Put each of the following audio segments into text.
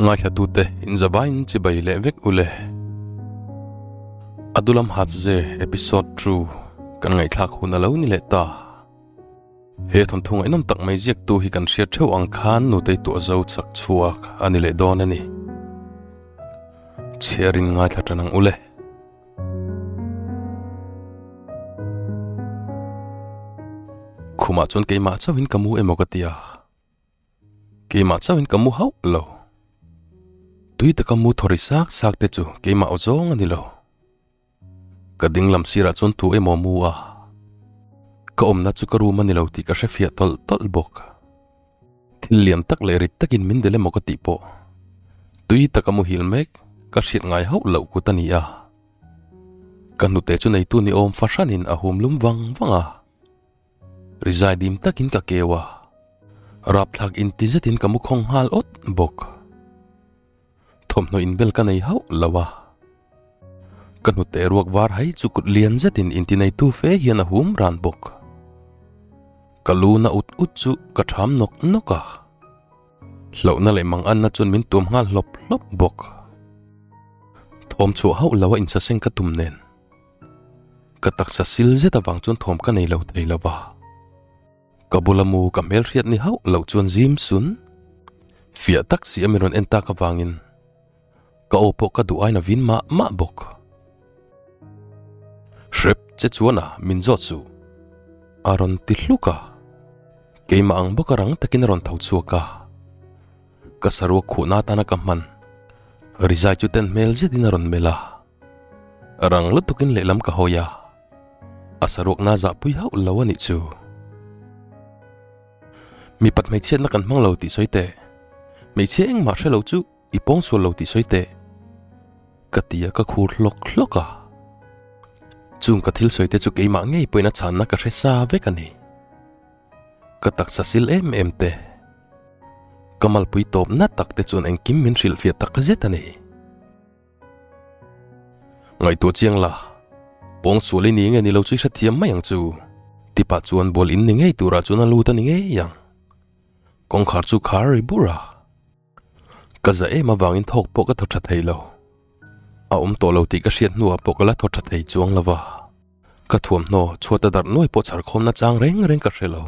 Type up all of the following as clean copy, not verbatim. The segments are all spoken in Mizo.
Ngaithlatute inzavaiin chibai leh vek u le. Adulam Hatze Episode 2 kan ngaihthlak hun a lo ni leh ta. He thawnthu ngaihnawm tak mai ziaktu hi kan hriat theuh ang khan nutei tuah zo chak chhuak a ni leh dawn a ni. Chhiarin ngaithla tan ang u le. Khumah chuan keimah chauhin ka mu emaw ka ti a, keimah chauhin ka mu hauh lo. Tui taka mu thaw ri sak sak te chu keimah aw zawng a ni lo. Ka ding lam sirah chuan tu emaw mu a, ka awmna chu ka room a ni lo tih ka hre fiah tawlh tawlh bawk. Thil lian tak leh rit takin min del emaw ka tih pawh tui taka muhil mek ka hriat ngai hauh loh kut a ni a. Ka hnute chu neitu ni awm fahranin a hum lum vang vang a, rizai dim takin ka keu a, rapthlak inti zetin ka mu khawng nghal awt bawk. Thawmhnaw inbel ka nei hauh lo a, ka hnute ruak var hai chu kut lian zetin inti neitu fe hian a hum ran bawk. Ka lu na ut ut chu ka ṭham nawk nawk a, hlauhna leh manganna chuan min tuam nghal hlawp hlawp bawk. Thawm chhuah hauh lo a insaseng ka tum nen, ka taksa sil zet avang chuan thawm ka nei lo thei lo va. Ka bula mu ka hmelhriat ni hauh loh chuan zim sun fiah tak si a min rawn en tak avangin ka aw pawh ka duh aina vin mah mah bawk. Hrep che chuan a min zawt suh a rawn ti hluk a, keimah ang bawka rang takin a rawn tho chhuak a, ka saruak khuhna atana ka hman rizai chu ten hmel zetin a rawn melh a, rang lutukin lehlam ka hawi a. A saruakna zahpui hauh lo a nih chu. Mipat hmeichhiatna kan hmang lo tih sawi teh. Hmeichhia engmah hre lo chu i pawng sual lo tih sawi teh. Ka ti a ka khur hlawk hlawk a. Chung ka thil sawi te chu keimah ngei pawhin a chhanna ka hre sa vek a ni. Ka taksa sil em em te. Ka malpui tawpna tak te chuan engkim min hrilhfiah tak zet a ni. Ngaihtuah chiang la, pawng sual i ni nge ni lo chu i hrethiam mai ang chu. Tipah chuan bual in ni ngei turah chuan a lut a ni ngei ang. Kawngkhar chu khar ri bur a. Ka za em avangin thawk pawh ka thaw tha thei lo. A awm tawh lo tih ka hriat hnuah pawh ka la thaw tha thei chuang lo va. Ka thuamhnaw chhuat a darh nuai pawh chhar khawmna chang reng reng ka hre lo.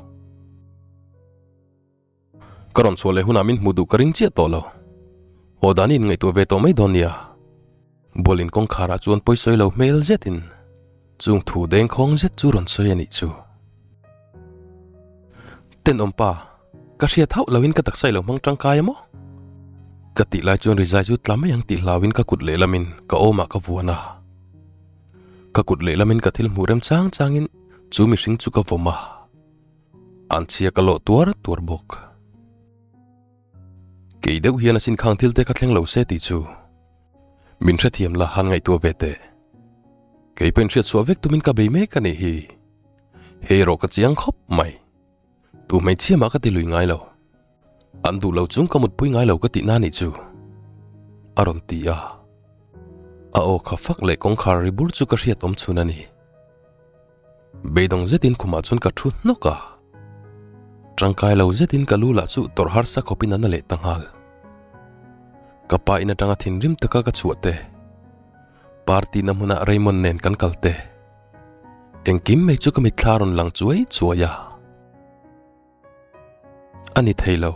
Ka rawn chhuah leh hunah min hmuh duh ka ring chiah tawh lo. Haw dan in ngaihtuah ve tawh mai dawn nia. Bualin kawngkharah chuan pawisawi lo hmel zetin chung thu dengkhawng zet chu rawn sawi a nih chu. Tenawm pa, ka hriat hauh loin ka taksa i lo hmang tangkai a maw? Ka tih lai chuan rizai chu tla mai ang tih hlauin ka kut lehlamin ka awmah ka vuan a. Ka kut lehlamin ka thil hmuh rem chang changin chu mihring chu ka vawm a. An chhia ka lawh tuar tuar bawk. Kei deuh hian asin khang thil te kha thleng lo se tih chu min hrethiam la han ngaihtuah ve teh. Kei pawhin hriatchhuah vek tumin ka bei mek a nih hi. Hei erawh ka chiang khawp mai. Tu hmeichhia mah ka ti lui ngai lo. An duh lo chung ka mutpui ngai lo ka tih na nih chu. A rawn ti a. A aw kha fak leh kawngkhar ri bur chu ka hriat awm chhun a ni. Beidawng zetin khumah chuan ka thu hnawk a, tangkai lo zetin ka lu lah chu tawrh harsa khawpin a na leh ta nghal. Ka pa in atanga thinrim taka ka chhuah te, party na hmunah Raymond nen kan kal te, engkim mai chu ka mitthla rawn lang chuai chuai a. A ni thei lo,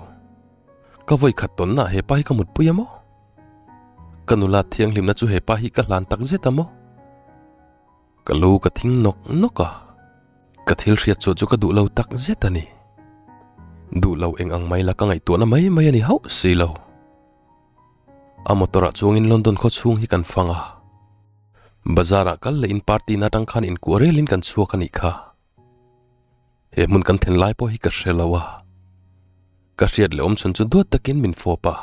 ka vawi khat tawnna ah hepa hi ka mutpui a maw? Ka nula thianghlimna chu hepa hi ka hlan tak zet a maw? Ka lu ka thing nawk nawk a, ka thil hriat chhuah chu ka duh lo tak zet a ni. Duh lo eng ang mai la ka ngaihtuahna mai mai a ni hauh si lo. A motor ah chuangin London khaw chhung hi kan fang a, bazar ah kal leh in party na atang khan inkuah relin kan chhuak a nih kha. He hmun kan thlen lai pawh hi ka hre lo a, ka hriat leh awm chhun chu duat takin min fawp a,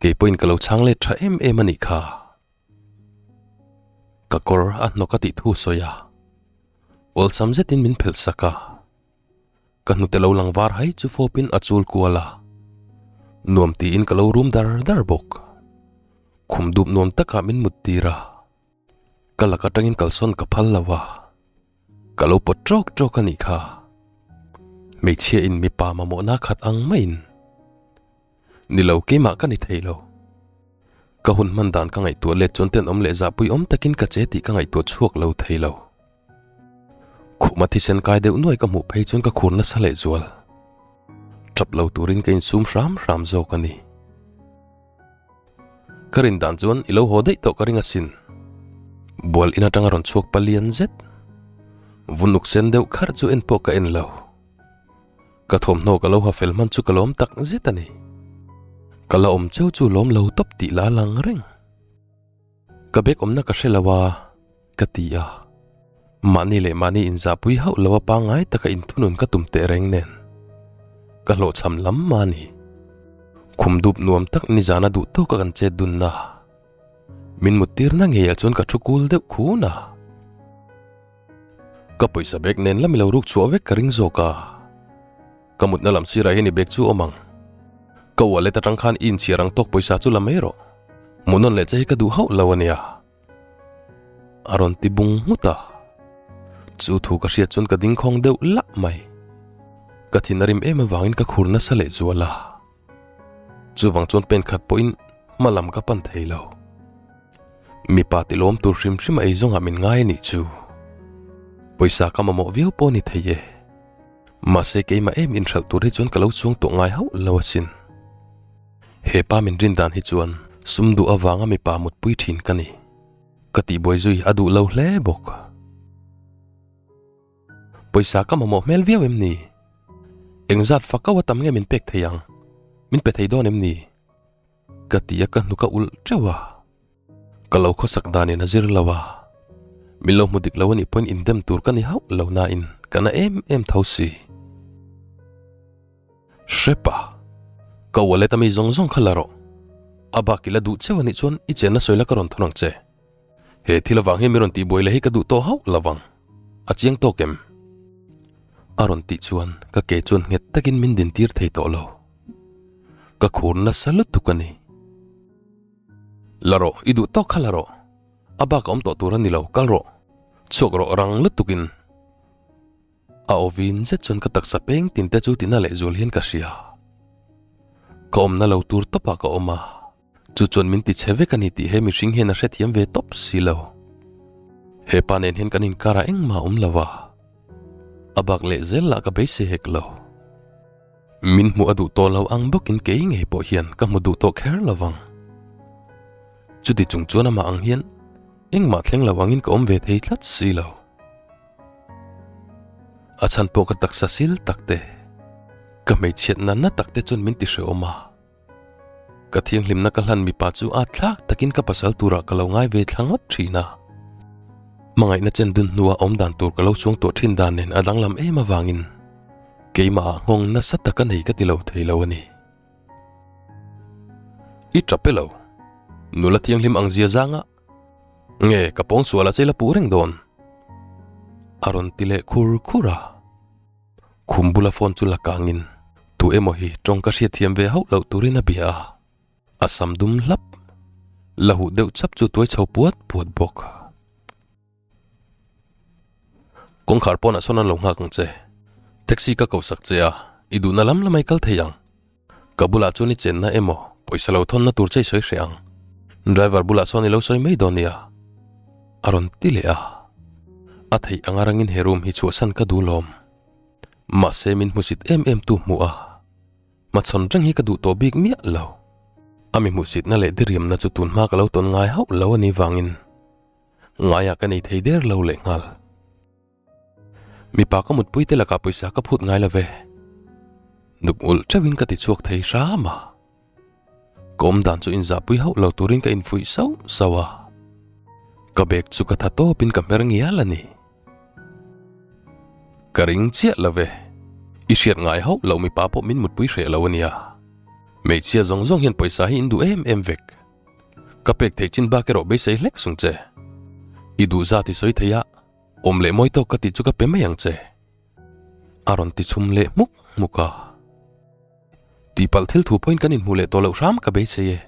kei pawhin ka lo chhang let tha em em a nih kha. Ka kawr a hnawk a tih thu sawi a, awlsam zetin min phelh sak a, ka hnute lo lang var hai chu fawpin a chul kual a, nuam tiin ka lo rum dar dar bawk. Khum dup nuam takah min mut tir a, ka lak atangin kalsawn ka phal lo a, ka lo pawt tawk tawk a nih kha. Hmeichhia in mipa mamawhna khat ang maiin. Ni lo, keimah ka ni thei lo. Ka hun hman dan ka ngaihtuah let chuan tenawm leh zahpui awm takin ka che tih ka ngaihtuah chhuak lo thei lo. Khuma thisen kai deuh nuai ka hmuh phei chuan ka khur nasa leh zual. Tap lo turin ka insum hram hram zawk a ni. Ka rin dan chuan i lo haw daih tawh ka ring asin. Bual in atanga rawn chhuak palian zet. Vunuk sen deuh kharh chu en pawh ka en lo. Ka thawmhnaw ka lo ha fel hman chu ka lawm tak zet a ni. Ka la awm cheu chu lawm lo tawp tih la lang reng. Ka bag awmna ka hre lo a, ka ti a. Mahni leh mahni inzahpui hauh lo a pangngai taka inthunun ka tum teh reng nen. Ka hlawhchham lam mah a ni. Khum dup nuam tak nizana duh tawka kan chet dunna. Min muttirna ngeiah chuan ka thu kul deuh khun a. Ka pawisa bag nen lam i lo ruk chhuah vek ka ring zawk a. Ka mutna lam sirah hian i bag chu awm ang. Ka wallet atang khan i inchhiar ang tawk pawisa chu la mai rawh. Hmuhnawn leh che hi ka duh hauh lo a nia. A rawn ti bung nghut a. Chu thu ka hriat chuan ka ding khawng deuh lah mai. Ka thin a rim em avangin ka khur nasa leh zual a. Chuvang chuan pen khat pawhin hma lam ka pan thei lo. Mipa ti lawm tur hrim hrim a ei zawngah min ngai a nih chu. Pawisa ka mamawh viau pawh a ni thei e. Mahse keimah em inhralh tur hi chuan ka lo chuang tawh ngai hauh lo asin. He pa min rin dan hi chuan sum duh avanga mipa mutpui thin ka ni. Ka tihbuai zui a duh lo hle bawk. Pawisa ka mamawh hmel viau em ni? Engzat fak kau a tam nge min pek thei ang? Min pe thei dawn em ni? Ka ti a ka hnuk a ulh teuh a. Ka lo khawsak danin a zir lo a. Min lo hmu dik lo anih pawhin indem tur ka ni hauh lo nain ka na em em tho si. Hrepa, ka wallet a mi zawng zawng kha la rawh. A bak i la duh cheu anih chuan i chenna sawi la ka rawn thun ang che. He thil avang hian min rawn tihbuai leh hi ka duh tawh hauh lo vang. A chiang tawk em? A rawn tih chuan ka ke chuan nghet takin min dintir thei tawh lo. Ka khur nasa lutuk a ni. La rawh, i duh tawk kha la rawh. A bak a awm tawh tur a ni lo, kal rawh. Chhuak rawh rang lutukin. A awvin zet chuan ka taksa peng tin te chu tina lehzual hian ka hria. Ka awmna lo tur tawpah ka awm a. Chu chuan min ti chhe vek a ni tih he mihring hian a hrethiam ve tawp si lo. He pa nen hian kan inkar ah engmah a awm lo a, a bak leh zel lah ka beisei hek lo. Min hmuh a duh tawh lo ang bawkin kei ngei pawh hian ka hmu duh tawh kher lo vang. Chuti chung chuan amah ang hian engmah thleng lo angin ka awm ve thei tlat si lo. A chhan pawh ka taksa sil tak te, ka hmeichhiatna na tak te chuan min ti hrehawm a. Ka thianghlimna ka hlan mipa chu a thlak takin ka pasal turah ka lo ngai ve thla ngawt thin a. Hmangaihna chen dun hnua awm dan tur ka lo chuang tawh thin dan nen a danglam em avangin keimahah nghawng nasa tak a nei ka ti lo thei lo a ni. I tap e lo. Nula thianghlim ang zia zanga nge ka pawng sualah che i la puh reng dawn? A rawn ti leh khur khur a. Khum bula phone chu la kangin tu emaw hi tawng ka hriatthiam ve hauh loh turin a bia a, a sam dum hlap la huh deuh chap chu tuai chho puat puat bawk. Kawngkhar pawnah sawn an lo nghak ang che, taxi ka ko sak che a, i duhna lam lamah i kal thei ang. Ka bulah chuan i chenna emaw pawisa lo thawnna tur che i sawi hreh ang. Driver bulah sawn i lo sawi mai dawn nia. A rawn ti leh a. A theih anga rangin he room hi chhuahsan ka duh lawm. Mahse min hmusit em em tu hmuh a. Hmachhawn reng hi ka duh tawh bik miah lo. A mi hmuhsitna leh diriamna chu tun hma ka lo tawn ngai hauh lo a nih vangin ngaiah ka nei thei der lo lehnghal. Mipa ka mutpui te lakah pawisa ka phut ngai lo ve. Nuk ulh teuhin ka ti chhuak thei hram a. Ka awm dan chu inzahpui hauh lo turin ka infuih sauh sauh a. Ka bag chu ka tha tawpin ka hmer ngial a ni. Ka ring chiah lo ve. I hriat ngai hauh lo mipa pawh min mutpui hreh lo a nia. Hmeichhia zawng zawng hian pawisa hi in duh em em vek. Ka pek theih chin bak erawh beisei hlek sung che. I duh zat i sawi thei a. Awm leh mawi tawk ka tih chu ka pe mai ang che. A rawn ti chhum leh hmuk hmuk a. Tihpalh thil thu pawhin kan inhmuh leh tawh loh hram ka beisei e.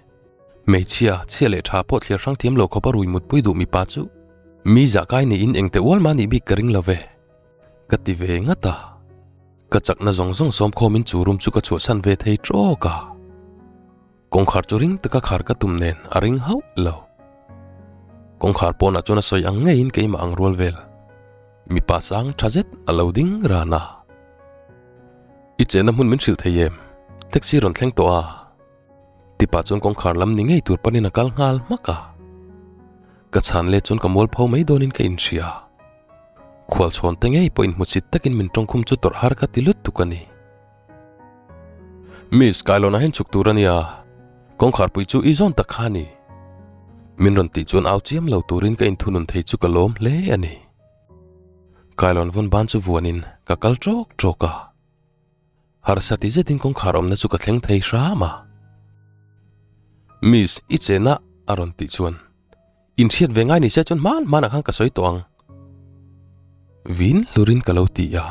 Hmeichhia, chhia leh tha pawh thliar hrang thiam lo khawp a rui mutpui duh mipa chu mi zah kai niin engte ual mah nih bik ka ring lo ve. Ka ti ve ngat a. Ka chakna zawng zawng sawm khawmin chu room chu ka chhuahsan ve thei trawk a. Kawngkhar chu ring taka khar ka tum nen a ring hauh lo. Kawngkhar pawnah chuan a sawi ang ngeiin keimah ang rual vel. Mipa sang tha zet a lo ding ran a. I chenna hmun min hrilh thei em? Taxi rawn thleng tawh a. Tipa chuan kawngkhar lam ni ngei tur panin a kal nghal hmak a. Ka chhan let chuan ka mualpho mai dawnin ka inhria. Khualchhawn te ngei pawh inhmuchhit takin min tawngkhum chu tawrh har ka ti lutuk a ni. Miss, Kailawn ah hian chhuk tur a nia, kawngkhar pui chu i zawn tak kha a ni. Min rawn tih chuan au chiam lo turin ka inthunun thei chu ka lawm hle a ni. Kailawn vawn ban chu vuanin ka kal tawk tawk a. Harsa ti zetin kawngkhar awmna chu ka thleng thei hram a. Miss, i chena a rawn tih chuan inhriat ve ngai ni se chuan hman hmanah khan ka sawi tawh ang. Vin hlurin ka lo ti a.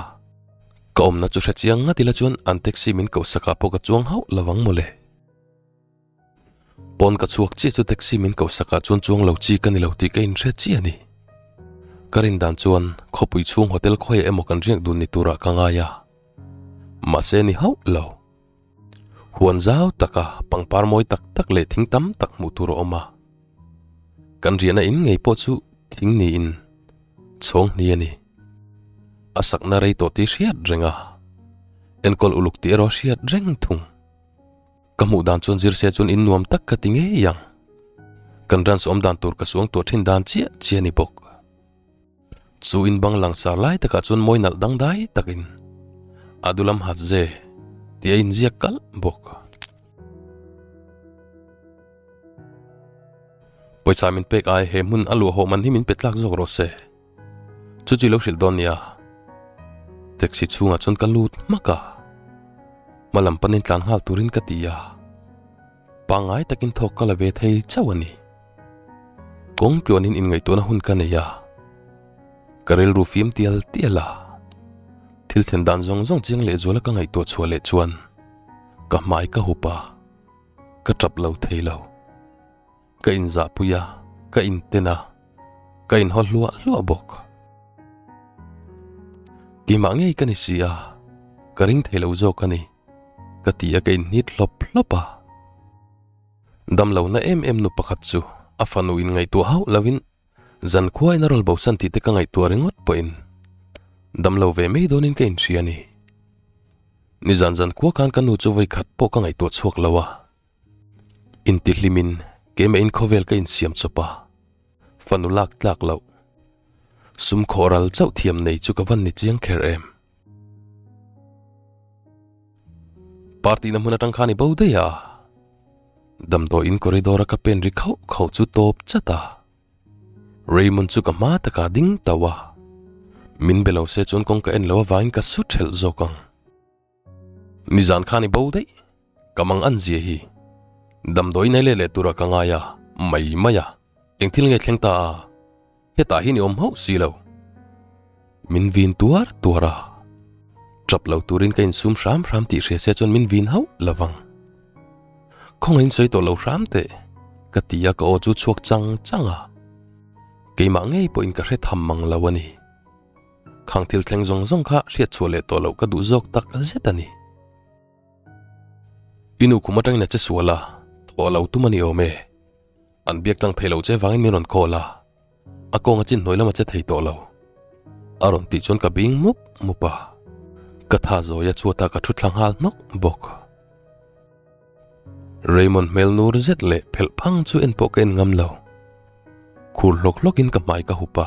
Ka awmna chu hre chiang ngat ila chuan an taxi min koh sakah pawh ka chuang hauh lo ang mawle. Pawn ka chhuak chiah chu taxi min koh sakah chuan chuang lo chi ka ni lo tih ka inhre chiah a ni. Ka rin dan chuan khawpui chhung hotel khawiah emaw kan riak dun ni turah ka ngai a. Mahse ni hauh lo. Huan zau taka pangpar mawi tak tak leh thing tam tak hmuh tur a awm a. Kan riahna in ngei pawh chu thing niin chhawng hni a ni. A sakna rei tawh tih hriat reng a, enkawl uluk tih erawh hriat reng thung. Ka hmuh dan chuan zir se chuan in nuam tak ka ti ngei ang. Kan ranch awm dan tur ka suang tuah thin dan chiah chiah a ni bawk. Chu in bang langsar lai takah chuan mawi nalh dangdai takin a dulam hat ze tih a inziak kalh bawk. Pawisa min pek ai he hmun a luah hawh man hi min pe tlak zawk rawh se. Chu chu i lo hrilh dawn nia. Taxi chhungah chuan ka lut hmak a. Hma lam panin tlan nghal turin ka ti a. Pangngai takin thawk ka la ve thei chauh a ni. Kawng tluanin inngaihtuahna hun ka nei a. Ka rilru fim tial tial a. Thil thlen dan zawng zawng chiang lehzuala ka ngaihtuah chhuah leh chuan ka hmai ka hup a, ka tap lo thei lo. Ka inzahpui a, ka inten a, ka inhaw hluah hluah bawk. Keimah ngei ka ni si a, ka ring thei lo zawk a ni, ka ti a ka inhnit hlawp hlawp a. Damlohna em em nu pakhat chu a fanu in ngaihtuah hauh loin zankhua in a rawl bosan tih te ka ngaihtuah ringawt pawhin damlo ve mai dawnin ka inhria a ni. Nizan zankhua khan ka nu chu vawikhat pawh ka ngaihtuah chhuak lo a. Intihlimin keimah in khawvel ka insiam chawp a, fanu lak tlak loh. Sum khawh ral chauh thiam nei chu ka van ni chiang kher em. Party na hmun atang khan i bo daih a, damdawiin corridor a ka pen ri khauh khauh chu tawp chat a. Raymond chu ka hma takah ding tauh a, min be lo se chuan kawng ka en lo avangin ka su thelh zawk ang. Nizan khan i bo daih, ka mang an zia hi. Damdawi nei leh leh tura ka ngai a, mai mai a, eng thil nge thleng ta a, hetah hian i awm hauh si lo. Min vin tuar tuar a, tap lo turin ka insum hram hram tih hria se chuan min vin hauh lo vang. Khawngaihin sawi tawh lo hram teh, ka ti a ka aw chu chhuak chang chang a, keimah ngei pawhin ka hre tham mang lo a ni. Khang thil thleng zawng zawng kha hriat chhuah leh tawh loh ka duh zawk tak zet a ni. I nu kum atangin a che sual a, thawh lo tum a ni awm e. An biak tlang thei lo che vangin min rawn call a, a kawng a chin hnuai lam a che thei tawh lo. A rawn tih chuan ka bing mup mup a, ka tha zawi a chhuatah ka thu thla nghal hnawk bawk. Raymond hmel nur zet leh phelh phang chu en pawh ka en ngam lo. Khur hlawk hlawkin ka hmai ka hup a.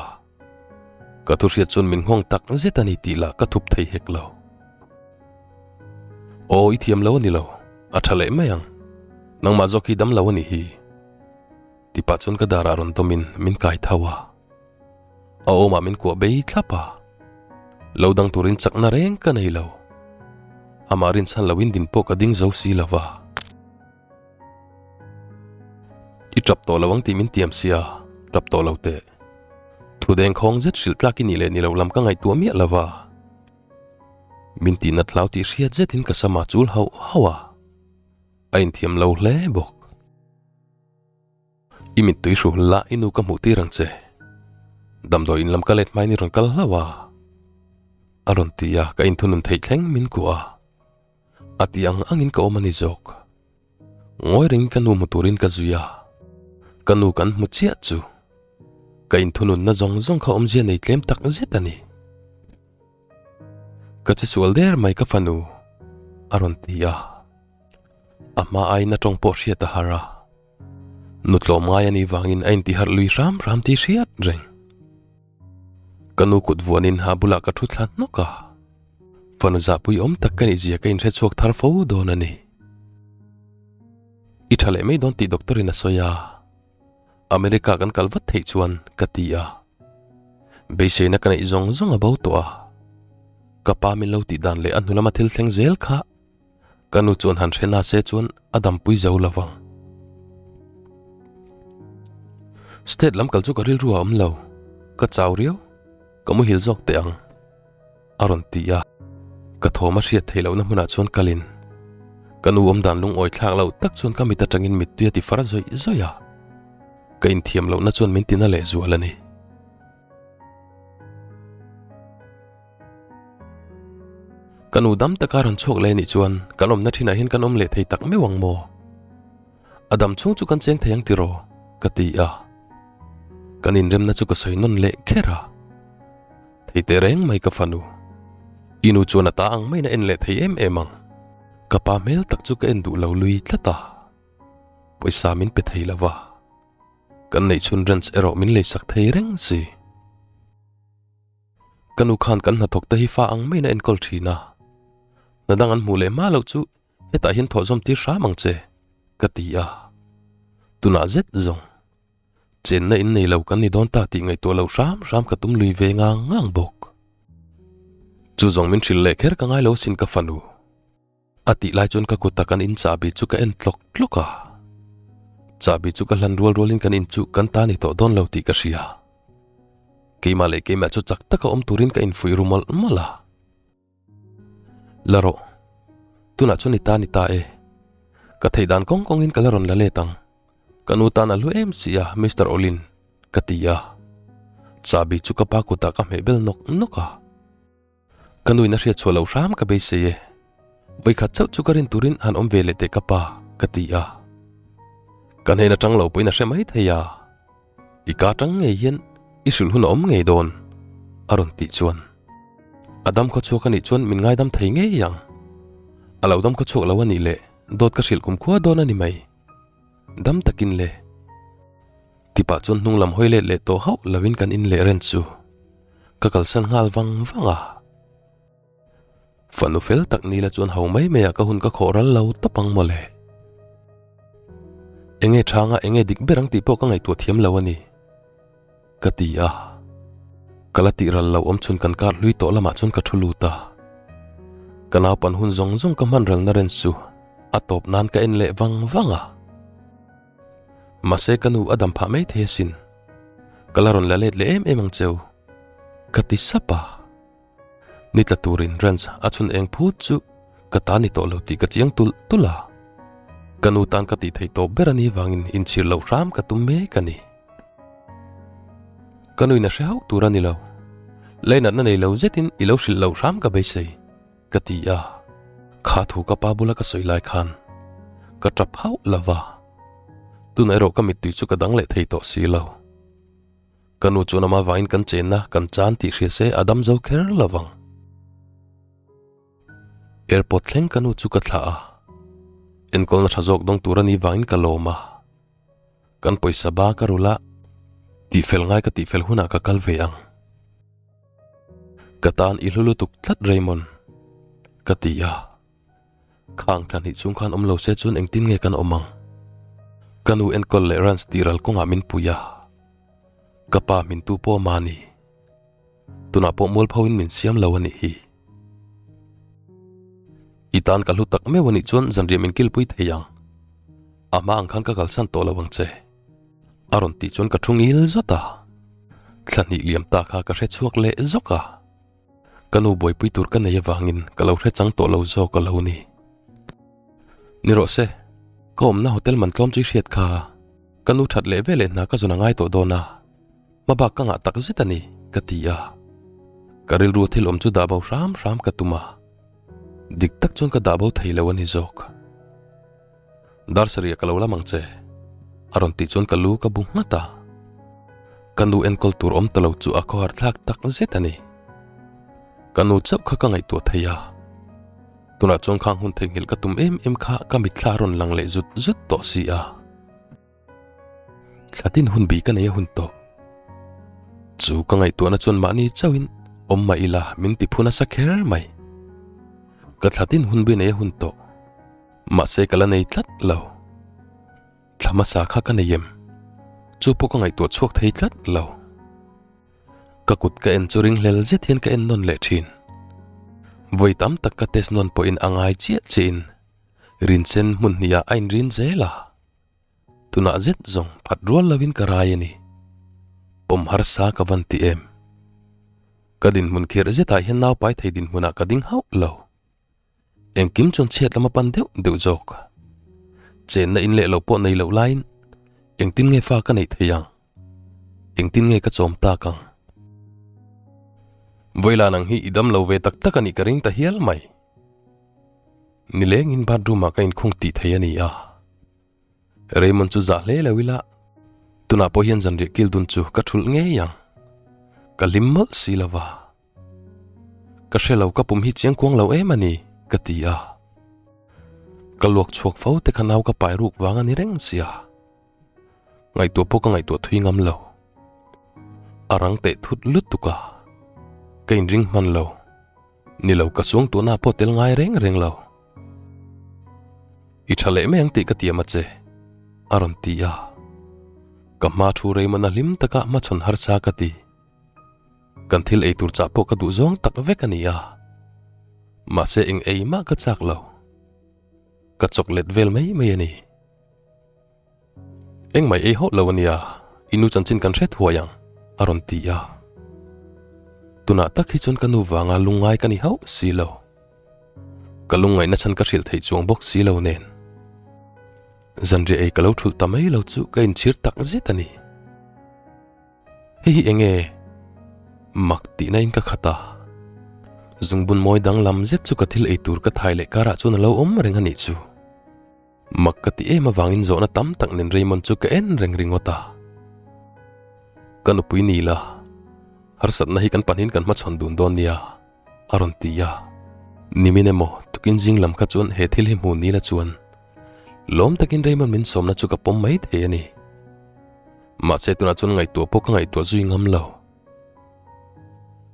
Ka thu hriat chuan min nghawng tak zet a ni tih lah ka thup thei hek lo. Aw i thiam lo a ni lo, a tha leh mai ang. Nangmah zawk hi dam lo a nih hi. Ti pah chuan ka darah rawn dawmin min kai tho a. A awmah min kuah bei thlap a. Lo dang turin chakna reng ka nei lo. Amah rinchhan loin din pawh ka ding zo si lo va. I tap tawh lo ang tih min tiam sia, tap tawh lo teh. Thu dengkhawng zet hrilh tlak i nih leh ni lo lam ka ngaihtuah miah lo va. Min tih nat hlau tih hriat zetin ka sama chul hauh hauh a, a inthiam lo hle bawk. I mittui hruhul la i nu ka hmuh tir ang che. Damdawi in lam ka let hmain i rawn kal hlauh a, a rawn ti a, ka inthunun theih thleng min kuah a. A ti ang angin ka awm a ni zawk. Ngawi rengin ka nu hmu turin ka zui a, ka nu kan hmu chiah chu ka inthununna zawng zawng kha awmzia nei tlem tak zet a ni. Ka che sual der mai ka fanu, a rawn ti a. A hma aiin a tawng pawh hriat a har a. Nu tlawm ngai a nih vangin a intiharh lui hram hram tih hriat reng. Ka nu kut vuanin ha bulah ka thu thla hnawk a. Fanu zahpui awm tak ka nih zia ka inhre chhuak thar fo dawn a ni. I tha leh mai dawn tih doctor in a sawi a. America kan kal vat theih chuan ka ti a. Beiseina ka neih zawng zawng a bo tawh a. Ka pa min lo tih dan leh a hnu lama thil thleng zel kha Ka nu chuan han hre na se chuan a dampui zo lo vang. State lam kal chu ka rilru a awm lo, ka chau riau, ka muhil zawk teh ang, a rawn ti a. Ka thawm a hriat theih lohna hmunah chuan kalin ka nu awm dan lungawi thlak loh tak chuan ka mit atangin mittui a ti far zawih zawih a, ka inthiam lohna chuan min tina lehzual a ni. Ka nu dam taka rawn chhuak leh anih chuan kan awmna thinah hian kan awm leh thei tak meuh ang maw? A dam chhung chu kan cheng thei ang tiraw? ka ti a. Kan inremna chu ka sawi nawn leh kher a. Thei teh reng mai ka fanu. I nu chuan a ta ang maiin a en leh thei em em ang. Ka pa hmel tak chu ka en duh lo lui tlat a. Pawisa min pe thei lo va. Kan neih chhun ranch erawh min leisak thei reng si. Ka nu khan kan hnathawk te hi fa ang maiin a enkawl thin a, hna dang an hmuh leh hma loh chu hetah hian thawh zawm tir hram ang che, ka ti a. Tunah zet zawng, chenna in nei lo kan ni dawn ta tih ngaihtuah loh hram hram ka tum lui ve ngang ngang bawk. Chu zawng min hrilh leh kher ka ngai lo asin ka fanu. A tih lai chuan ka kuta kan in chahbi chu ka en tlawk tlawk a, chahbi chu ka hlan rual rualin kan in chu kan ta ni tawh dawn lo tih ka hria. Keimah leh keimah chu chak taka awm turin ka infuih ru mawlh mawlh a. La rawh, tunah chuan i ta ni ta e. Ka theih dan kawng kawngin ka la rawn la let ang. Ka nu tan a hlu em si a, Mister Olin, ka ti a. Chahbi chu ka pa kutah ka hmeh bel nawk nawk a. Ka nuin a hriat chhuah loh hram ka beisei e. Vawikhat chauh chu ka rin turin han awm ve leh teh ka pa, ka ti a. Ka hnen atang lo pawhin a hre mai thei a. I ka atang ngei hian i hrilh hun a awm ngei dawn, a rawn tih chuan. A dam khaw chhuak a nih chuan min ngaidam thei ngei ang. A lo dam khaw chhuak lo a nih leh dawt ka hrilh kumkhua dawn a ni mai. Dam takin le. Tipah chuan hnung lam hawi let leh tawh hauh lovin kan in leh reng chu ka kalsan nghal vang vang a. Fanu fel tak nila chuan ho mai mai ah ka hun ka khawh ral lo tawp ang mawle. Enge thanga enge dik ber ang tih pawh ka ngaihtuah thiam lo a ni. Ka ti a. Ka la tih ral lo awm chhun kan kar hlui tawh lamah chuan ka thu lut a. Ka naupan hun zawng zawng ka hman ralna ren chu a tawp nan ka en leh vang vang a. Mahse ka nu a dam phah mai thei asin. Ka la rawn la let leh em em ang cheu. Ka ti sap a. Ni tla turin Ranch a chhun eng phut chu ka ta ni tawh lo tih ka chiang tulh tulh a. Ka nu tan ka tih theih tawp ber a nih vangin inchhir loh hram ka tum mek a ni. Ka nuin a hre hauh tur a ni lo. Leinatna nei lo zetin i lo hrilh loh hram ka beisei, ka ti a. Kha thu ka pa bula ka sawi lai khan ka tap hauh lo va. Tunah erawh ka mittui chu ka dang leh thei tawh si lo. Ka nu chuan ama vangin kan chenna kan chan tih hria se a dam zo kher lo vang. Airport thleng ka nu chu ka thlah a. Enkawlna tha zawk dawng tur a nih vangin ka lawm a. Kan pawisa ba ka rul a, tihfel ngai ka tihfel hunah ka kal ve ang. Ka tan i hlu lutuk tlat Raymond, ka ti a. Khang thla hnih chhung khan awm lo se chuan engtin nge kan awm ang? Ka nu enkawl leh runs tih ral kawngah min pui a. Ka pa min tu pawh mahni. Tunah pawh mualpho in min siam lo a nih hi. I tan ka hlu tak meuh a nih chuan zanriah min kilpui thei ang. A hma ang khan ka kalsan tawh lo ang che. A rawn tih chuan ka thu ngil zawt a. Thla hnih liam ta kha ka hre chhuak leh zawk a. Ka nu buaipui tur ka nei avangin ka lo hre chang tawh lo zawk a lo ni. Ni rawh se, ka awmna hotel man tlawm chu i hriat kha. Ka nu that leh veleh hna ka zawn a ngai tawh dawn a. Hmabak ka ngah tak zet a ni, ka ti a. Ka rilru thil awm chu dah bo hram hram ka tum a. Dik tak chuan ka dah bo thei lo a ni zawk. Dar sarih ah ka lo lam ang che, a rawn tih chuan ka lu ka bu nghat a. Ka nu enkawl tur awm ta lo chu a khawhar thlak tak zet a ni. Ka nu chauh kha ka ngaihtuah thei a. Tunah chuan khang hun theihnghilh ka tum em em kha ka mitthla a rawn lang leh zut zut tawh si a. Thlatin hun bi ka nei a hun tawh. Chu ka ngaihtuahna chuan mahni chauhin awm mah ila min ti phu nasa kher mai. Ka thlatin hun bi nei a hun tawh. Mahse ka la nei tlat lo. Thla hmasa kha ka nei em? Chu pawh ka ngaihtuah chhuak thei tlat lo. Ka kut ka en chu ringhlel zet hian ka en nawn leh thin. Vawi tam tak ka test nawn pawhin a ngai chiah chiahin rinchen hmun hnih ah a inrin zel a. Tunah zet zawng phat rual lovin ka rai a ni. Pawm harsa ka van ti em? Ka dinhmun khirh zetah hian naupai thei dinhmunah ka ding hauh lo. Engkim chuan chhiat lama pan deuh deuh zawk. Chenna in leh lo pawh nei loh laiin engtin nge fa ka neih thei ang? Engtin nge ka chawm tak ang? Vawilan ang hi i dam lo ve tak tak a nih ka ring ta hial mai. Nilengin bathroom ah ka inkhung tih thei a ni a. Raymond chu zah hle lo ila, tunah pawh hian zanriah kil dun chu ka thulh ngei ang. Ka hlim mawlh si lo va. Ka hre lo ka pum hi chiang kuang lo em a ni, ka ti a. Ka luak chhuak fo te kha nau ka pai ruk vang a ni reng sia. Ngaihtuah pawh ka ngaihtuah thui ngam lo. A rang teh thut lutuk a, ka inring hman lo. Ni lo ka suang tuhna pawh tel ngai reng reng lo. I tha leh mai ang tih ka tiam a che, a rawn ti a. Ka hma thu Raymond-a hlim taka hmachhawn harsa ka ti. Kan thil ei tur chah pawh ka duh zawng tak vek a ni a. Mahse eng ei mah ka chak lo. Ka chawk let vel mai mai a ni. Engmah ei hauh lo a nia, i nu chanchin kan hre thuai ang, a rawn ti a. Tunah tak hi chuan ka nu vanga lungngai ka ni hauh si lo. Ka lungngaihna chhan ka hrilh theih chuang bawk si lo nen. Zanriah ei ka lo thulh ta mai lo chu ka inchhir tak zet a ni. Hei hi eng nge? Mak tihna in ka khat a. Zungbun mawi danglam zet chu ka thil ei tur ka thai leh karah chuan a lo awm reng a nih chu. Mak ka ti em avangin zawhna tam tak nen Raymond chu ka en reng ringawt a. Ka nupui ni la, harsatna hi kan pahnihin kan hmachhawn dun dawn nia, a rawn ti a. Nimin emaw tukin zing lam kha chuan he thil hi hmu ni la chuan lawm takin Raymond min sawmna chu ka pawm mai thei a ni. Mahse tunah chuan ngaihtuah pawh ka ngaihtuah zui ngam lo.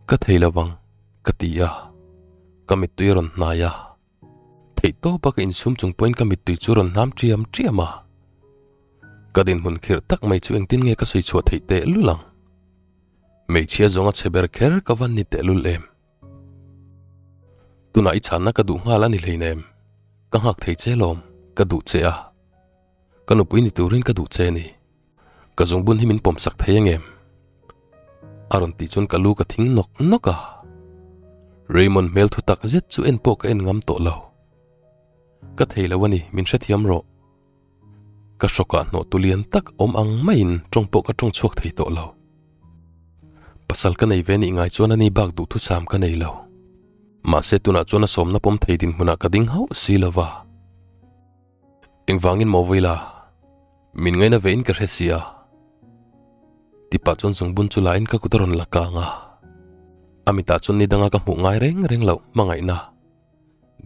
Ka thei lovang, ka ti a. Ka mittui a rawn hnai a. Theih tawpa ka insum chung pawhin ka mittui chu rawn hnam ṭiam ṭiam a. Ka dinhmun khirh tak mai chu engtin nge ka sawi chhuah theih tehlul ang? Hmeichhia zawnga chhe ber kher ka van ni tehlul em? Tunah i chhanna ka duh nghal a ni hleinem. Ka nghak thei che lawm, ka duh che a. Ka nupui ni turin ka duh che a ni. Ka zungbun hi min pawm sak thei angem? A rawn tih chuan ka lu ka thing nawk nawk a. Raymond hmel thu tak zet chu en pawh ka en ngam tawh lo. Ka thei lo a ni, min hrethiam rawh. Ka hrawkah hnawh tu lian tak awm ang maiin tawng pawh ka tawng chhuak thei tawh lo. Pasal ka nei ve nih ngai chuan ani bak duhthusam ka nei lo. Mahse tunah chuan a sawmna pawm thei dinhmunah ka ding hauh si lo va. Engvangin maw Vawila? Min ngaina ve in ka hre sia. Tipah chuan zungbun chu la in ka kut a rawn la kang a. A mitah chuan ni danga ka hmuh ngai reng reng loh hmangaihna,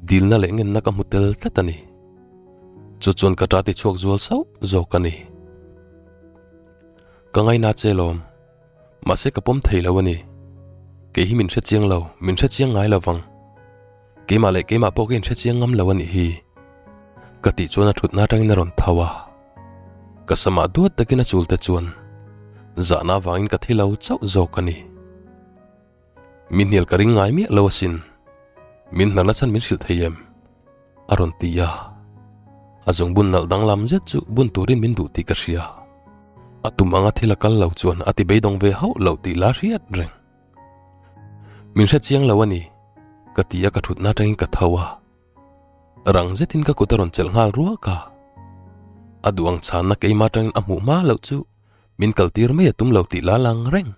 dilna leh ngenna ka hmu tel tlat a ni. Chu chuan ka ṭah ti chhuak zual sauh zawk a ni. Ka ngaina che lawm. Mahse ka pawm thei lo a ni. Kei hi min hre chiang lo, min hre chiang ngai lo vang. Keimah leh keimah pawh ka inhre chiang ngam lo a nih hi. Ka tih chuan a thutna atangin a rawn tho a. Ka samah duat takin a chul te chuan zahna avangin ka thi lo chauh zawk a ni. Min hnial ka ring ngai miah lo asin. Min hnarna chhan min hrilh thei em? A rawn ti a. A zungbun nalh danglam zet chu bun turin min duh tih ka hria. A tum anga thil a kal lo chuan a ti beidawng ve hauh lo tih la hriat reng. Min hre chiang lo a ni, ka ti a ka thutna atangin ka tho a. Rang zetin ka kut a rawn chelh nghal ruak a. A duh ang chhanna keimah atangin a hmuh hma loh chu min kaltir mai a tum lo tih la lang reng.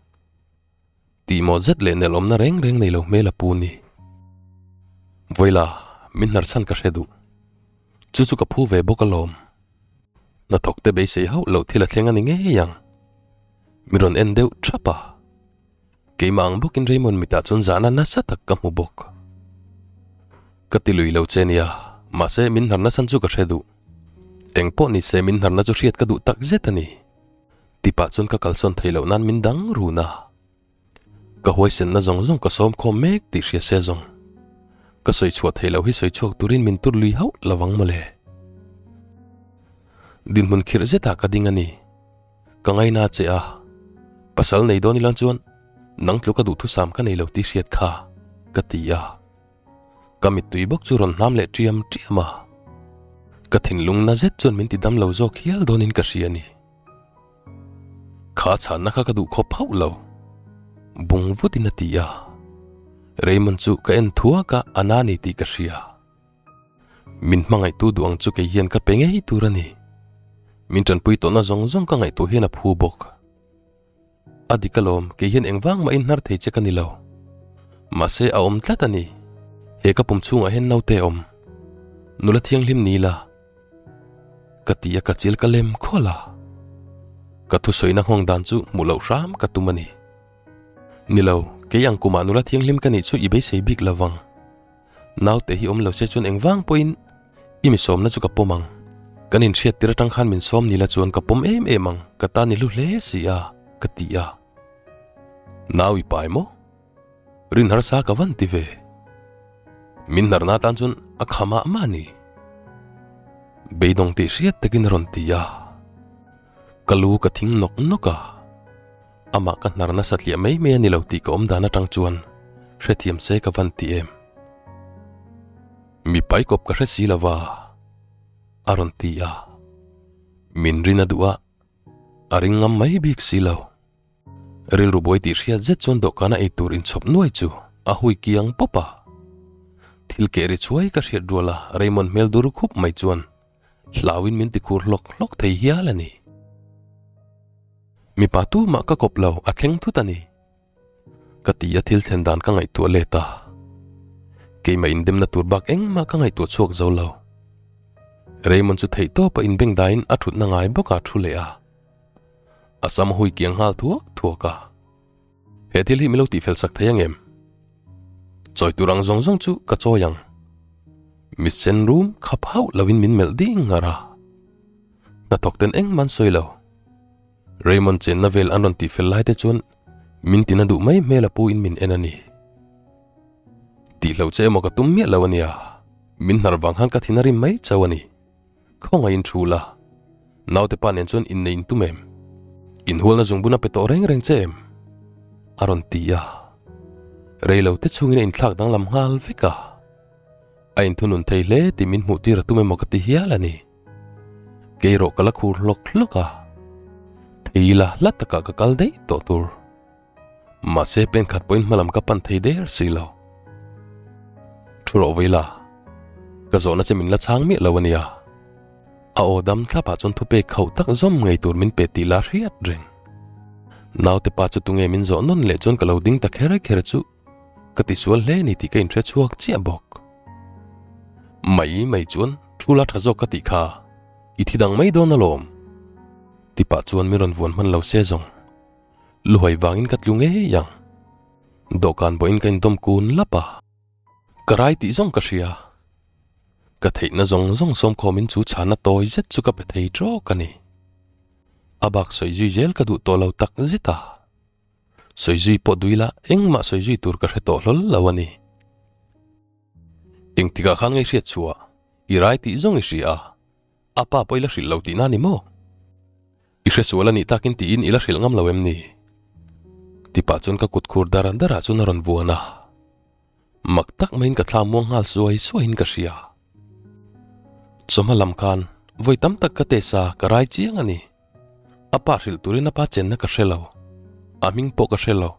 Tihmawh zet leh nelawmna reng reng nei lo hmel a pu ni. Vawila, min hnarchhan ka hre duh. Chu chu ka phu ve bawk alawm. Hnathawk te beisei hauh loh thil a thleng a ni ngei ang. Mi rawn en deuh thap a. Keimah ang bawkin Raymond mitah chuan zahna nasa tak ka hmu bawk. Ka ti lui lo che nia, mahse min hnarna chhan chu ka hre duh. Eng pawh ni se min hnarna chu hriat ka duh tak zet a ni. Tipah chuan ka kalsawn theih loh nan min dang run a. Ka huaisenna zawng zawng ka sawm khawm mek tih hria se zawng. Ka sawi chhuah theih loh hi sawi chhuak turin min tur lui hauh lo ang mawle. Dinhmun khirh zetah ka ding a ni. Ka ngaina che a, pasal nei dawn ilang chuan nang tluka duhthusam ka nei lo tih hriat kha, ka ti a. Ka mittui bawk chu rawn hnam leh ṭiam ṭiam a. Ka thinlung na zet chuan min ti dam lo zawk hial dawnin ka hria a ni. Kha chhanna kha ka duh khawp hauh lo. Bung vutin a ti a. Raymond chu ka en thuak a, a na ni tih ka hria. Min hmangaihtu duh ang chu kei hian ka pe ngei tur a ni. Min tanpui tawhna zawng zawng ka ngaihtuah hian a phu bawk. A dik alawm, kei hian engvang mahin hnar thei che ka ni lo. Mahse a awm tlat a ni. He ka pum chhungah hian naute a awm. Nula thianghlim ni la. Ka ti a ka chil ka lem khual a. Ka thusawina nghawng dan chu hmuh loh hram ka tum a ni. Ni lo, kei ang kumah nula thianghlim ka nih chu i beisei bik lo vang. Naute hi awm lo se chuan engvang pawhin i mi sawmna chu ka pawm ang. Kan inhriat tir atang khan min sawm nila chuan ka pawm em em ang, ka tan i hlu hle si a, ka ti a. Nau i pai maw? Rin harsa ka van ti ve. Min hnarna atan chuan a kha mah mah a ni. Beidawng tih hriat takin a rawn ti a. Ka lu ka thing nawk nawk a. Amah ka hnar nasa tliah mai mai a ni lo tih ka awm dan atang chuan hrethiam se ka van ti em. Mi paikawp ka hre si lo va, a rawn ti a. Min rin a duh a, a ring ngam mai bik si lo. Rilru buai tih hriat zet chuan dawhkana ei tur inchhawp nuai chu a hui kiang pawp a. Thil keh ri chhuai ka hriat rual a Raymond hmel dur khup mai chuan hlauin min ti khur hlawk hlawk thei hial a ni. Mipa tumah ka kawp lo a thleng thut a ni. Ka ti a thil thlen dan ka ngaihtuah let a. Keimah indemna tur bak engmah ka ngaihtuah chhuak zo lo. Raymond chu theihtawpa inbengdaiin a thutna ngai bawk a thu leh a. A sam hui kiang nghal thuak thuak a. He thil hi min lo tihfel sak thei ang em? Chawi tur ang zawng zawng chu ka chawi ang. Mit sen rum khap hauh lovin min melh ding ngar a. Hnathawk ten engmah an sawi lo. Raymond chenna vel an rawn tihfel lai te chuan min tina duh mai hmel a pu in min en a ni. Tihloh che emaw ka tum miah lo a nia. Min hnar vang khan ka thin a rim mai chauh a ni. Khawngaih in thu la. Naute pa nen chuan innei in tum em? Inhualna zungbun a pe tawh reng reng che em? A rawn ti a. Reilo te chungin a inthlak danglam nghal vek a. A inthunun thei hle tih min hmuh tir a tum emaw ka ti hial a ni. Kei erawh ka la khur hlawk hlawk a. Thei la hla takah ka kal daih tawh tur. Mahse pen khat pawhin hmalam ka pan thei der si lo. Thu rawh vei la, ka zawhna che min la chhang miah lo a nia. A aw dam thlapah chuan thupek khauh tak zawm ngei tur min pe tih la hriat reng. Naute pa chu tunge min zawh nawn leh chuan ka lo ding ta kher kher chu ka tisual hle ni tih ka inhre chhuak chiah bawk. Mai mai chuan thu la tha zawk ka tih kha i thi dang mai dawn alawm. Tipah chuan min rawn vuan hman lo se zawng. Luhai vangin ka tlu ngei ang. Dawhkan pawhin ka indawm kun lap a. Ka rai tih zawng ka hria. Ka theihna zawng zawng sawmkhawmin chu chhana tawi zet chu ka pe thei trawk a ni. A bak sawi zui zel ka duh tawh lo tak zet a. Sawi zui pawh dui la engmah sawi zui tur ka hre tawh hlawl lo a ni. Engtikah khan ngei hriat chhuah i rai tih zawng i hria a, a pa pawh i la hrilh lo tihna a ni maw? I hre sual a nih takin tiin i la hrilh ngam lo em ni? Tipah chuan ka kut khur dar darah chuan a rawn vuan a. Mak tak maiin ka thla muang nghal suai suaiin ka hria. Chawhma lam khan vawi tam tak ka test a, ka rai chiang a ni. A pa hrilh turin a pa chenna ka hre lo. A hming pawh ka hre lo.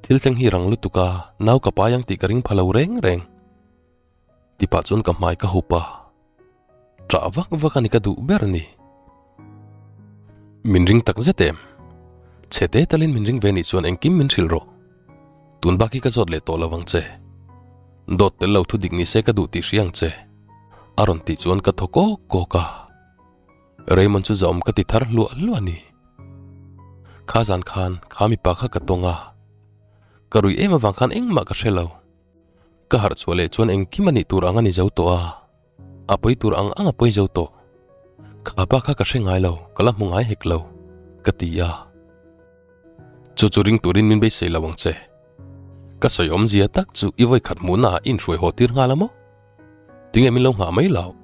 Thil thleng hi rang lutuk a, nau ka pai ang tih ka ring pha lo reng reng. Tipah chuan ka hmai ka hup a, ṭah vak vak a ni ka duh ber ni. Min ring tak zet em? Chhe te talin min ring ve nih chuan engkim min hrilh rawh. Tun bak hi ka zawt leh tawh lo vang che. Dawt tel lo thu dik ni se ka duh tih hria ang che. A rawn tih chuan ka thaw kawk kawk a. Raymond chu zahawm ka ti thar hluah hluah a ni. Kha zan khan kha mipa kha ka tawng a, ka rui em avang khan engmah ka hre lo. Ka harh chhuah leh chuan engkim a nih tur ang a ni zo tawh a, a pawi tur ang ang a pawi zo tawh. Kha pa kha ka hre ngai lo, ka la hmu ngai hek lo, ka ti a. Chu chu ring turin min beisei lo ang che. Ka sawi awmzia tak chu i vawikhat hmuhna ah i inhruai haw tir nghal a maw? Tinge min lo nghah mai lo?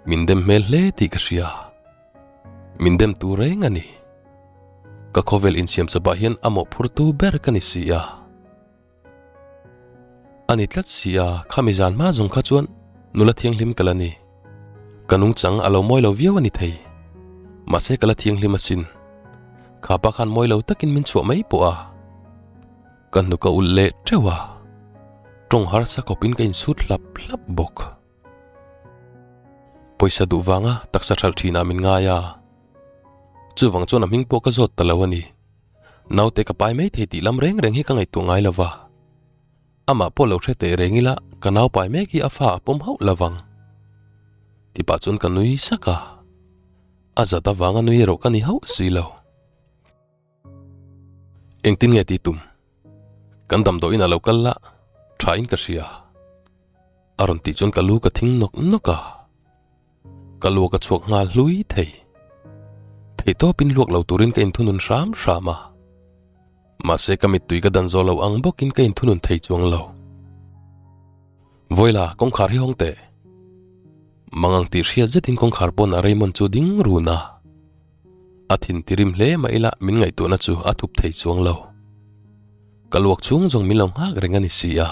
Min dem hmel hle tih ka hria. Min dem tu reng a ni. Ka khawvel insiam chawpah hian a mawhphurtu ber ka ni si a. A ni tlat si a, khami zan hma zawng kha chuan nula thianghlim ka la ni. Ka nungchang a lo mawi lo viau a ni thei. Mahse ka la thianghlim asin. Kha pa khan mawi lo takin min chhuah mai pawh a. Ka hnuk a ulh leh teuh a. Tawng harsa khawpin ka insut hlap hlap bawk. Pawisa duh vanga taksa hralh thinah min ngai a, chuvang chuan a hming pawh ka zawt ta lo a ni. Naute ka pai mai thei tih lam reng reng hi ka ngaihtuah ngai lo va, amah pawh lo hre teh reng ila ka nau pai mek hi a fa a pawm hauh lo vang. Tipah chuan ka nui sak a, a zat avanga nui erawh ka ni hauh si lo. Engtin nge tih tum? Kan damdawiin a lo kal la, tha in ka hria. A rawn tih chuan ka lu ka thing nawk nawk a, ka luak a chhuak nghal hlui thei. Theihtawpin luak lo turin ka inthunun hram hram a, mahse ka mittui ka dan zawh lo ang bawkin ka inthunun thei chuang lo. Vawila, kawngkhar hi hawng teh. Mangang tih hriat zetin kawngkhar pawn a Raymond chu ding run a. A thin tirim hle mah ila min ngaihtuahna chu a thup thei chuang lo. Ka luak chhung zawng min lo nghak reng a ni si a.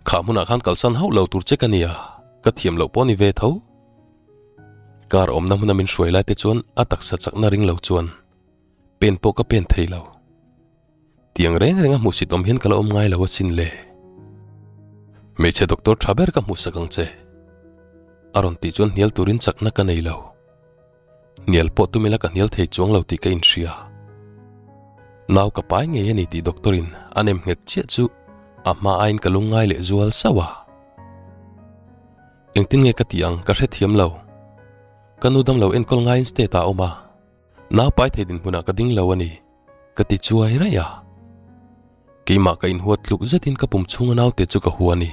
Kha hmunah khan kalsan hauh lo tur che ka nia, ka thiam loh pawh ni ve tho. Car awmna hmuna min hruai lai te chuan a taksa chakna ring lo chuan pen pawh ka pen thei lo. Tiang reng reng a hmuhsit awm hian ka la awm ngai lo asin le. Hmeichhe doctor tha ber ka hmuhsak ang che. A rawn tih chuan hnial turin chakna ka nei lo. Hnial pawh tum ila ka hnial thei chuang lo tih ka inhria. Nau ka pai ngei a ni tih doctor in a nem nghet chiah chu a hma aiin ka lung ngai leh zual sauh a. Engtin nge ka tih ang ka hrethiam lo. Ka nu damlo enkawl ngaiin state ah a awm a. Nau pai thei dinhmunah ka ding lo a ni, ka ti chuai raih a. Keimah ka inhuat tluk zetin ka pum chhunga naute chu ka hua a ni.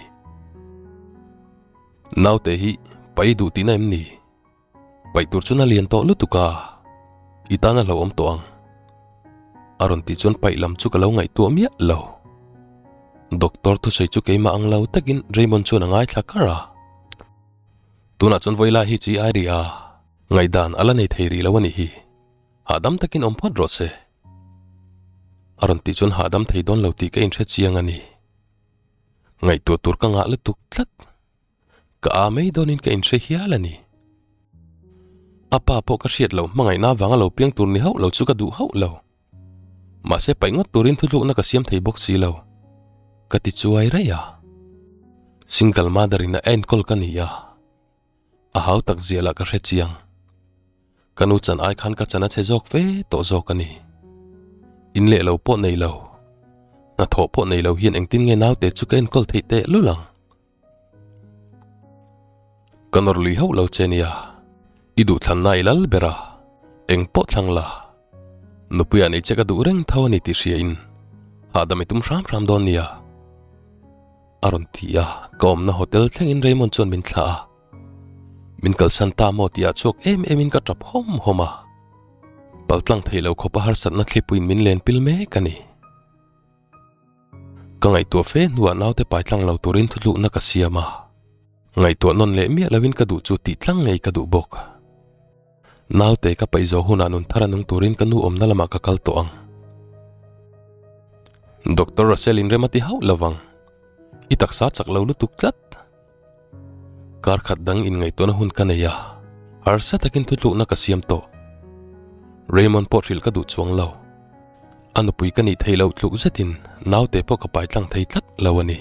Naute hi pai duh tihna em ni? Paih tur chuan a lian tawh lutuk a, i tan a hlauhawm tawh ang. A rawn tih chuan paih lam chu ka lo ngaihtuah miah lo. Doctor thusawi chu keimah ang lo takin Raymond chuan a ngaithla kar a. Tunah chuan vawi lai hi chi ai rih a, ngaihdan a la nei thei rih lo a nih hi. Hahdam takin awm phawt rawh se. A rawn tih chuan hahdam thei dawn lo tih ka inhre chiang a ni. Ngaihtuah tur ka ngah lutuk tlat. Ka a mai dawnin ka inhre hial a ni. A pa pawh ka hriat loh hmangaihna avanga lo piang tur ni hauh lo chu ka duh hauh lo. Mahse paih ngawt turin thuthlukna ka siam thei bawk si lo. Ka ti chuai raih a. Single mother in a enkawl ka ni a. A hau tak zia lah ka hre chiang. Ka nu chan ai khan ka chan a chhe zawk fe tawh zawk a ni. In leh lo pawh nei lo. Hnathawh pawh nei lo hian engtin nge naute chu ka enkawl theih teh lul ang. Ka nawr lui hauh lo che nia, i duhthlanna i lal ber a, eng pawh thlang la. Nupuiah nei che ka duh reng tho a ni tih hria in hahdam i tum hram hram dawn nia. A rawn ti a, ka awmna hotel thlengin Raymond chuan min thlah a. Min kalsan ta maw tih ah chhuak em em in ka tap hawm hawm a. Paltlang thei lo khawpa harsatna thlipuiin min len pil mek a ni. Ka ngaihtuah fe hnuah naute pai tlang lo turin thuthlukna ka siam a, ngaihtuah nawn leh miah loin ka duh chu tih tlang ngei ka duh bawk. Naute ka paih zawh hunah nun thar a nung turin ka nu awmna lamah ka kal tawh ang. Doctor Russell in rem a ti hauh lo vang. I taksa chak lo lutuk tlat. Kar khat dang inngaihtuahna hun ka nei a, harsa takin thutlukna ka siam tawh. Raymond pawh hrilh ka duh chuang lo. A nupui ka nih theih loh tluk zetin naute pawh ka pai tlang thei tlat lo a ni.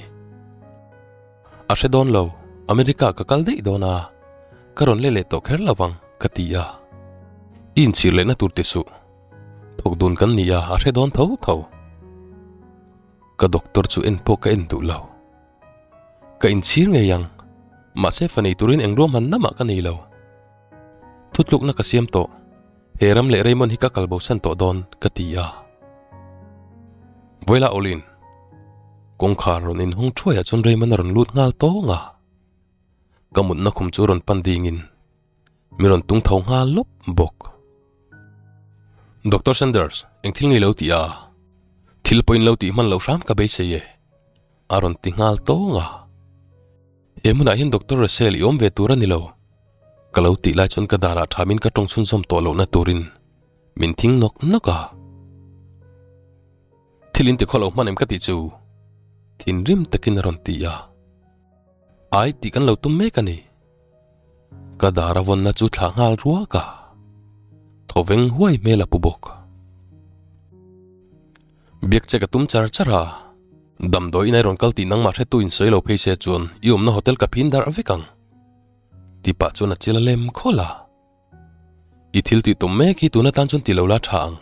A hre dawn lo, America ka kal daih dawn a, ka rawn let leh tawh kher lo vang, ka ti a. I inchhir lehna tur ti suh. Thawk dun kan ni a, a hre dawn tho tho. Ka doctor chu en pawh ka en duh lo. Ka inchhir ngei ang, mahse fa nei turin eng ruahmanna mah ka nei lo. Thutlukna ka siam tawh. He ram leh Raymond hi ka kal bosan tawh dawn, ka ti a. Vawilah Olin, kawngkhar rawn inhawng thuaiah chuan Raymond a rawn lut nghal tawng a. Ka mutna khum chu rawn pan dingin mi rawn tung tho nghal lawp bawk. Doctor Sanders, eng thil ngei lo tih a? Thil pawhin lo tih hman loh hram ka beisei e, a rawn ti nghal tawng a. He hmunah hian Doctor Russell i awm ve tur a ni lo. Ka lo tih lai chuan ka darah thamin ka tawng chhunzawm tawh lohna turin min thing nawk nawk a. Thil in ti khaw lo hman em ka tih chu? Thinrim takin a rawn ti a. Ai tih kan lo tum mek a ni. Ka dar a vawnna chu thlah nghal ruak a. Thawveng huai hmel a pu bawk. Biak che ka tum char char a. Damdawi in ai rawn kal tih nangmah hretu in sawi lo phei se chuan i awmna hotel ka phin darh vek ang. Ti pah chuan a chil a lem khawlh a. I thil tih tum mek hi tun atan chuan ti lo la tha ang.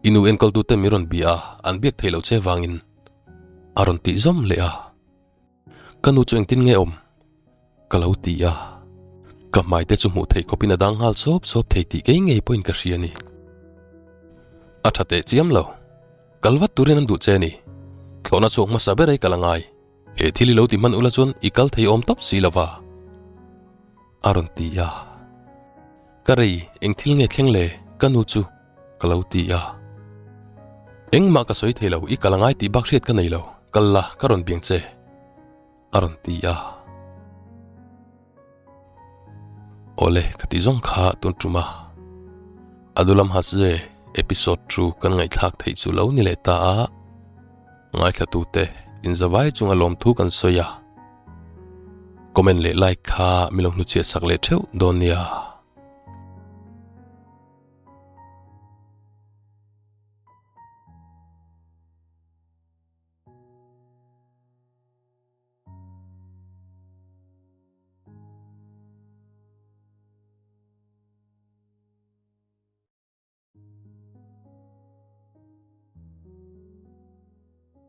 I nu enkawltute mi rawn bia a, an biak theih loh che vangin a rawn tih zawm leh a. Ka nu chu engtin nge awm? Ka lo ti a. Ka hmai te chu hmuh theih khawpin a dang nghal sawp sawp thei tih kei ngei pawhin ka hria a ni. A tha teh chiam lo. Kal vat turin an duh che a ni. Thlawhna chhuak hmasa ber ei ka la ngai. He thil i lo ti hman ula chuan i kal thei awm tawp si lova. A rawn ti a. Ka rei, eng thil nge thleng le? Ka nu chu ka lo ti a. Engmah ka sawi thei lo, i kal angai tih bak hriat ka nei lo, kal la, ka rawn biang che. A rawn ti a. Awle, ka ti zawng kha tun tum a. Adulam Hasze episode chu kan ngaihthlak theih chu lo ni leh ta a. Ngaithlatute inzavai chunga lawmthu kan sawi a. Comment leh like kha mi lo hnuchhiah sak leh theuh dawn nia.